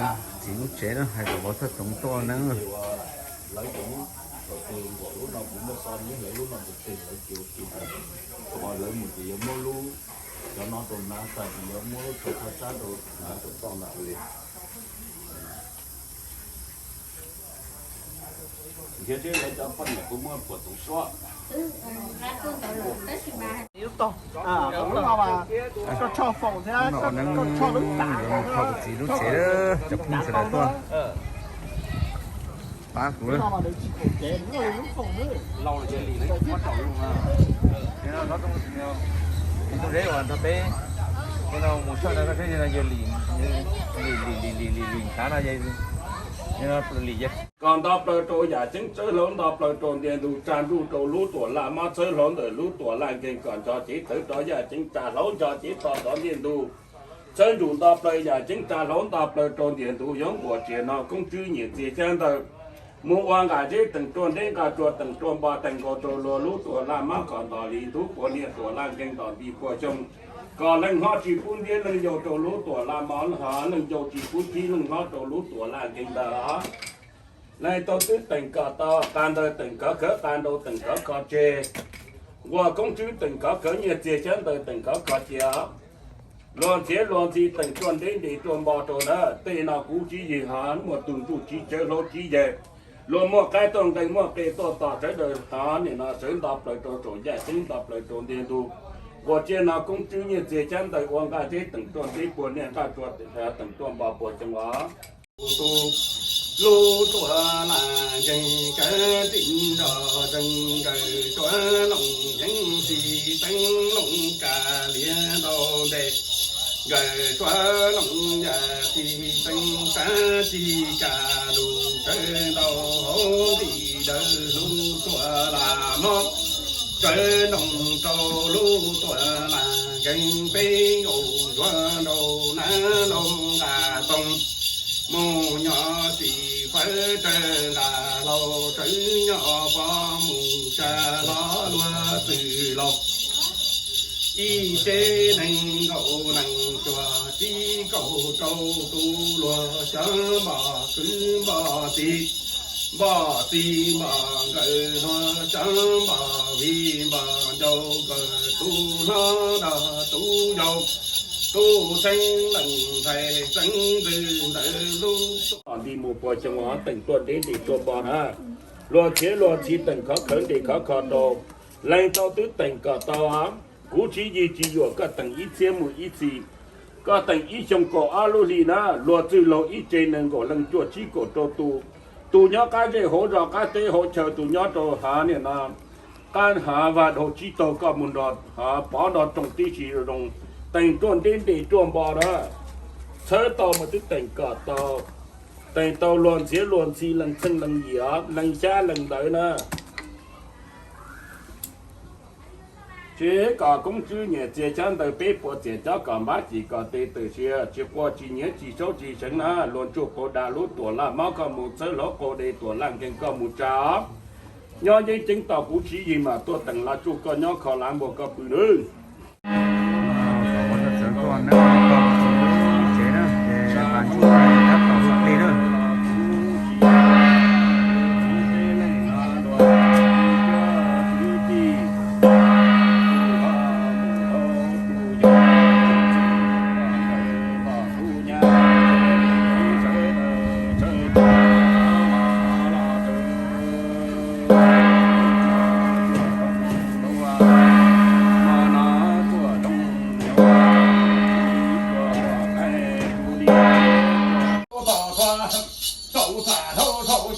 Txiv lub tsev na, hais kom vauv Txhaj Toov tuaj na. Lawv cov lub txawm twg nkaus lub no kuv muab xo nyob lawv lub no tus twg lawv ces ua ke. Qhov lawv mus ces yuav muab lub, cov no rau nav tag ces yuav muab lub tsho thaj tsab rau nav rau toj ntawd li. Nrhiav seb lawv cov poj niam puas muaj puas toov suab. Koj tsho foom thiab koj tsho lub tam, kho kuv txiv lub tsev, cov phooj sawv daws tuaj pab kuv. Tus zoo zeb uas nrog peb mus soj ntawd koj saib, yog Lim, Lim, Lim, Lim, Lim, Lim Xav no, Lim. Kom nto plaws rau yam ceeb tsawb hlau, nto plaws rau ntiag ntug, tsa nruj rau lub tuam laj mob, txhawb hlau ntawm lub tuam laj nkeeg, kom ncho cev tawv rov yaj ceeb, tsa hlau ncho cev to rov ntiag ntug. Txhawb nruj nto plaws yam ceeb, tsa hlau nto plaws rau ntiag ntug, yuav nquas txias no koob tswb nyiam txiag xyab ntawv mus ua nqaj zeb, teem ruaj nreb nqaj tsua, teem ruaj npo teem nkaus rau luag lub tuam laj mob, kom nto li ntug puav niag tuam laj nkeeg, nto nti puas xyoo, kom leej hlob tsis pub ntiab leej yau rau lub tuam laj mob, ho leej yau tsis pub ntiab leej hlob rau lub tuam laj nkeeg ntawd. Leej tau twb teem kom tau, qa ntawv teem khov khawv, qa nrau teem khov kho tseg, nquas koob tswb teem khov khawv, nyiaj txiag xyab ntawv teem khov kho cia. Luag ntxhiav luag ntxhi teem ruaj nreb nres ruaj npo rau ntawd. Tej no kuv tswv yim ho muaj tug ntsuj tsib tsawv hlau tsib yawg, luag muaj qaib tuaj nqee muaj qe tuaj tos sawv daws, ho nim no sawv nto plaws rau saum yaj ceeb, nto plaws rau ntiag ntug, nquas txias no koob tswb nyiaj txiag xyab ntawv ua nqaj zeb, teem ruaj nreb puag niag nqaj tsua, teem ruaj npo puag xyoo os. Tus lub tuam laj nkeeg kawg tim nrog zeeg, nkawd suav looj yeeb tsis teeb looj, ka liav ntau ntes, nkawd suav looj yaj tsis teeb sab, tsis ka lug tsawv ntau hauv nti dawb, lub tuam laj mob tsawv nroog rau lub tuam laj nkeeg, peb nkaus ntsuav nraug nab laug nqa toog, mus nyob tsis fawb tsawv nqa laug, tsawv nyob pov mus tsa hlob luag txwj laug. Ib tsev neeg nkaum neeg cuaj tsib kaum rau, tus luag xyov npog kwv npog tij, npog tij npog nkawm, luag xyov npog viv npog ncaus, nkawd tus hlob nrog tus yau, tus txheeb leej ntxhais txeeb ntxwv ntawd lub tuam nti mus puag xyoo os, teem ruaj nreb nres ruaj npo na. Luag ntxhiav luag ntxhi teem khov khawv nres khov kho rau, leej tau twb teem kom tau. Kuv tswv yim tsis yuam koj teem ib txhiab mus ib txhis, koj teem ib xyoo kaum ob lub hli na, luag txwj laug ib tsev neeg nkaum leej cuaj tsib kaum rau tus, tus nyob qab zej hauv zos qab teb hauv chaw, tus nyob rau hav niam no qab hav vaj dhau tsib taug, koj mus nrog hav pov nrog roog tib si zoo, teem ruaj nreb nres ruaj npo na. Txhawb tau mas twb teem kom tau, teem tau luag ntxhiav luag ntxhi leej txheej leej yim, leej xyab leej ntawv na. Tsis kom koob tswb nyiam txiag xyab ntawv, peb puas txiam cob kom npab cim kom tes tawm sia, tsis quaj tsis nyiav tsis saub tsis seev na. Luag ntsuj qau da lub tuam laj mob, koj mus txhawb hlau qau de tuam laj nkeeg koj mus tsa os. Nyob yeeb ceeb tos kuv tswv yim mas tuaj teem laj tsuj koj nyob kho lav npua koj pw nawb. Tom txhua saum txhua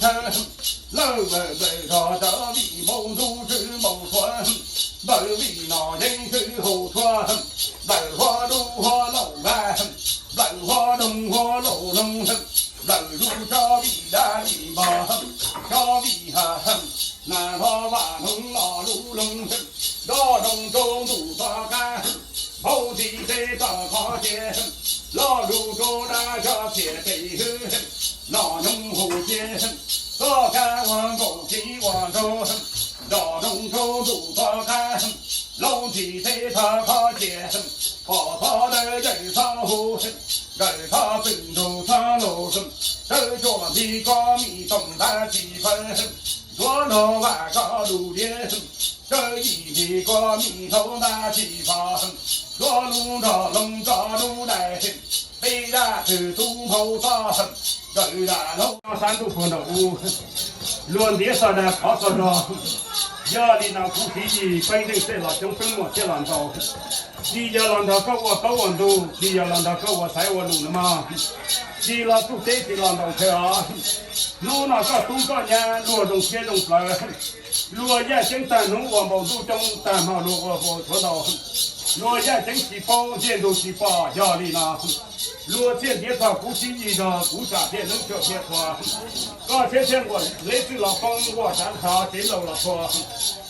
chaw, lawv npawg npawg zog cov vij npau ntub tswv npau tshuav, npawg vij nom yeeb tswv hau tshuav, npawg huab dub huab lauj npab, npawg huab doog huab lauj loog, npawg zuj tsob vij dab vij npog, tsob vij ha, nas hlob vaj hloov lo lub loog, nroj nroo rau ntuj toj qab, hauv ntsis teb toj qhov cia, lo lus rau dab zog txiam pem hwv, noj nyob hu cia, txoj kab ua nkaus txiv ua nraug, nroj nroo rau ntuj toj qab, hauv ntsis teb toj qhov cia, pom txhob dawb yawm txhob hu, nkawm txhob txwm nrug txhob laug, Li koj mi toom ntab tsis fawb, ntxuav nrog vaj koj lus diav, tsawg yim li koj mi hlau ntab tsis fo, ntxuav lub nrog loo tso lub dais, peb dab twg tub nphau toj, ntawm dab laug sab ntuj puag nraum u, luag ntiav txog dag qhov txog rog. Yog li no kuv Txiv Yis Peeb Zeej tej los coob peeb muam thiaj los ntaus. Tsis yog los nrog koj ua plaub ua ntug, tsis yog los nrog koj ua xaiv ua lus no mog. Tsis los txuj teb tsis los ntaus chaw os. Hnub no koj tub koj nyab luag zoo siab zoo plawv, luag yaj ceeb tag hnub ua npau ntuj coob tag hmo luag ua npau suav ntau. Luag yaj ceeb tsis paub ntiaj ntug tsis pom yog li no. Luag thiaj ntiav txog kuv Txiv Yis zog kuv tsam thiaj hnub cuam thiaj qhua. Koj thiab thiaj nquam zeb txwj los poob nquam tsav nrho cev laus los txhua.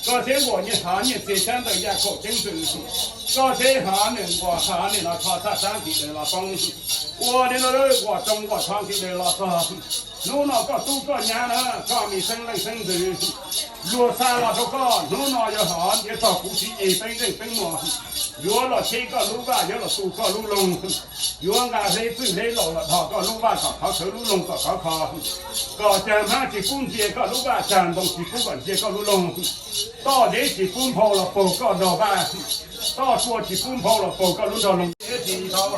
Koj thiab nquam nyiaj hav nyiaj txiag xyab ntawm yaj kaum ceeb ntxwm. Koj thiab hav nws nquam hav nws los tho txaj sab ntiv daws los poob. Ua li no lawm nquam tsoo nquam tho ntiv daws los txog. Hnub no koj tub koj nyab na, koj mi xeeb leej xeeb ntxwv, luag xa los rau koj. Hnub no yog hov ntiav txog kuv Txiv Yis Peeb Zeej Peeb Muas, yuav los cheb koj lub vaj, yuav los tu koj lub loog, yuav nqa hleb txwj hleb laus los dhos koj lub vaj kom khov khawv lub loog kom khov kho, kom cag hmab tsis pub ntsia koj lub vaj, cag ntoo tsis pub kom ntsia koj lub loog. Toj dev tsis pub nphau los paug koj nrog vaj, toj sua tsis pub nphau los paug koj lub nrog loog. Tsis tau,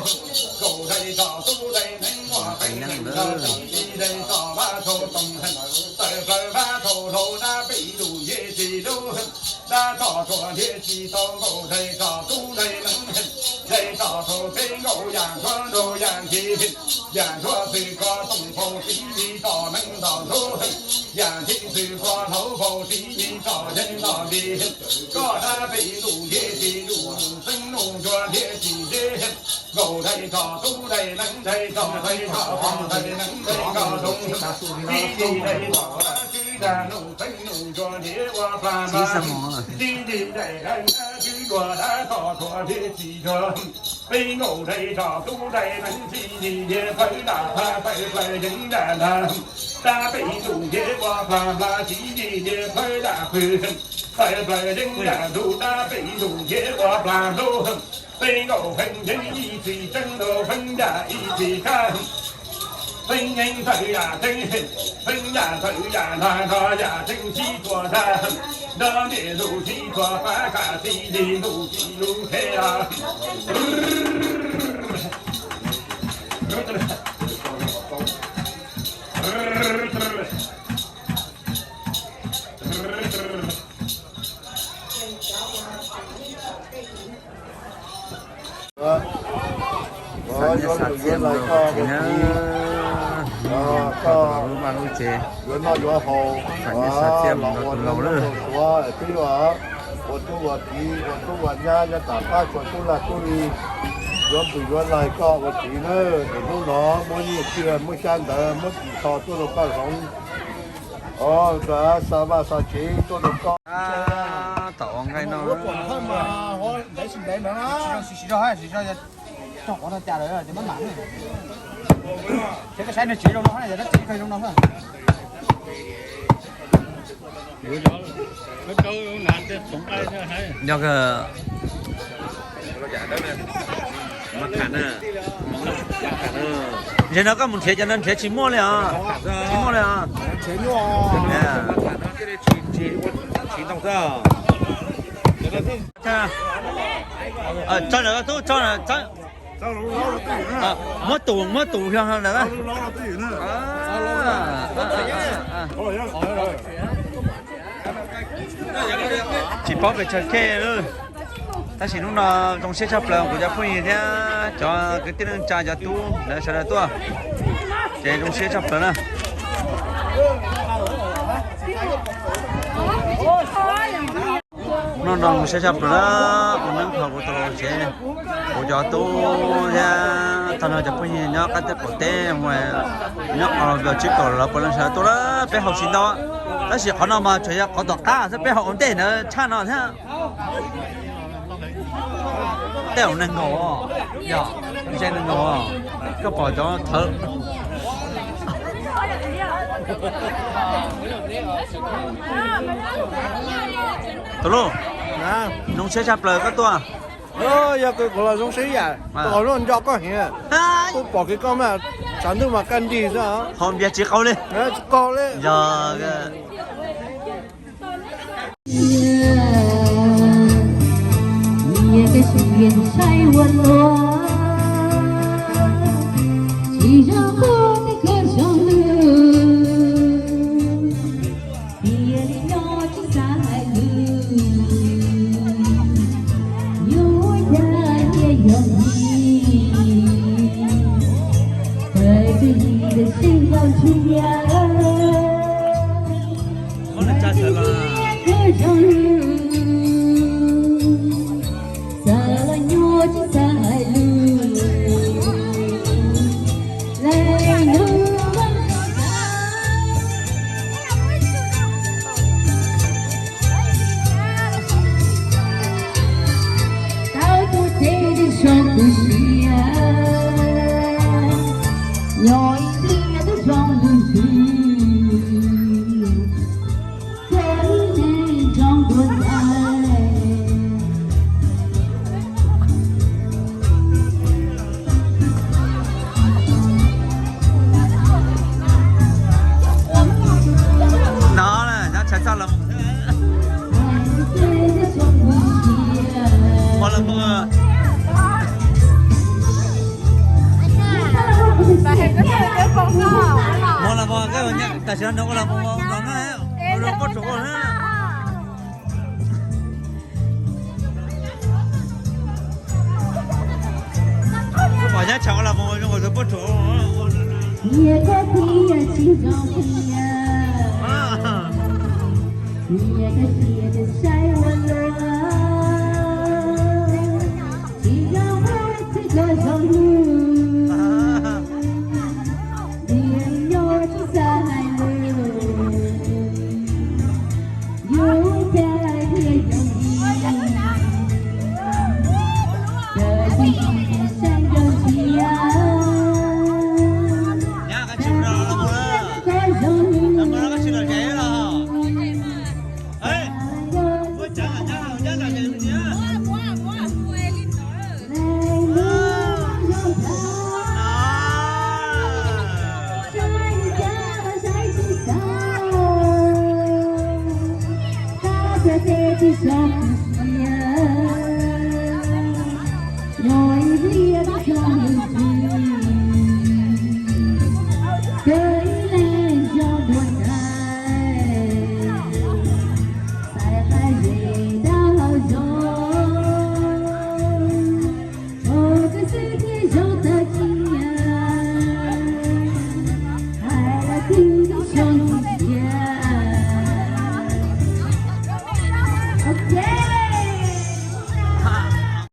kaum dai tso tub dai neeb muaj peev leej tso tub dai tso vab thau toom, tawm plaws vab thau hlau dab pem lus ntiav tsis lub, dab tso rua ntiav tsis tau, nkaus dai tso tub dai neeb, dai tso rau peb nkaus yam ntshuab nraug yam nthi, yam ntshuab txwm koj toom nphau Txiv Yis tso neeb nto ntub, yam nthi txwm koj hlau nphau Txiv Yis tso yeeb nto nti. Koj dab pem lus ntiav tsis lus, xeeb nus ncua ntiav tsis ntiav, nkaus dai tso tub dai neeb, dai tso dai tso tub dai neeb, dai tso zoo, Txiv Yis dai tso dab tswv dag nus, xeeb nus ncua ntiav ua plag npab, Txiv Yis dai dab tswv dua dab tso rua ntiav tsis ntshua. Peb nkaus dai tso tub dai neeb, Txiv Yis ntiav plawv dam plha, tawm plaws yeeb dam ntag. Dab pem lus ntiav ua plag npab, Txiv Yis ntiav plawv dam pw, tawm plaws yeeb dam ntug. Dab pem lus ntiav ua plag ntug, peb nkaus feeb yeeb ib txhis tseeb nraug feeb yam ib txhis kab. Feeb yeeb tawm yam tseeb, feeb yam tawm yam nrag nrog yam tseeb sib tua ntag. Nrog niam lus sib tua pab kam Txiv Yis lus tsis lub qheb os. Xav niaj xav txiaj mus rau tus txiv na, hnub no tau lub vaj lub tsev, xav niaj xav txiaj mus rau tus laus lawm. Ua tub ua kiv, ua tub ua nyab, nyob tom qab txhua tub lag tub li, yuav pwm yuav laig koj ua txiv nawb. Tus hnub no muab nyiaj txiag muab xyab ntawv muab tsis tho tuaj rau koj hloov. Xa vaj xa tsev tuaj rau koj. Tom ua nqaij no. Yog zaum no koj mus nrhiav cov no nrhiav tsis muaj li os. Tsis muaj li os. Tso lawm tub, tso lawm. Muab tus, muab tus yog lawm. Tsis paub pes tsawg khej, tab sis hnub no zoo siab tshaj plaws kuv cov phooj ywg thiab cov kwv tij neej tsa cov tub lawv sawv daws tuaj, ces zoo siab tshaj plaws na. Hnub no zoo siab tshaj plaws na, ua neeb kho kuv tau los tsev, kuv cov tub thiab tag nrho cov phooj ywg nyob qab teb qaum teb, nyob qhov los tsib kaum los puav leej sawv daws tuaj na. Peb haus tsis ntau, tab sis qhov no mas tsuas yog qhov tom qab xwb, peb haus ua ntej ntawd tshaj no thiab. Tej zaum neeg nkaum, yog, ntshe neeg nkaum, koj pom cov thawv. Tus Luj, zoo siab tshaj plaws koj tuaj. Yog kuv los zoo siab yam, tus luaj nco koj heev. Pom kev koj mas, tshav ntuj mas kaj nrig xwb. Ho npias tsis qaug li. Tsis qaug li. Yog. Niam koj sim npias ntshai ua luaj, tsis zoo quaj tej koj zoo lwj. Tias li no tsis xav hais lus, yuav ua cas thiaj yog li. Txawm twb yim tus sij hawm ntshua, koj zoo lwj, xav los nyuaj tsis xav hais lus. Leej nus tau tus tsev twb zoo kuv siab, nyob ib pliag twb zoo lwm tus, thiaj li neeg zoo dua ntawd. No, nyob tshav txog los mus. Ua los mus. Ua los mus, tam sim no ua los mus no na, ua los poj tsuam ua na. Pom nyab tshav ua los mus zoo tus poj tsuam. Niam koj tias tsis zoo tiag, niam koj tias tus saib ua luaj, tsis zoo ua txij koj zoo lwj, tias nyob tsis xav hais lus. Yuav ua cas thiaj yog li, txawm tsis saib nrog ntsia, koj zoo li.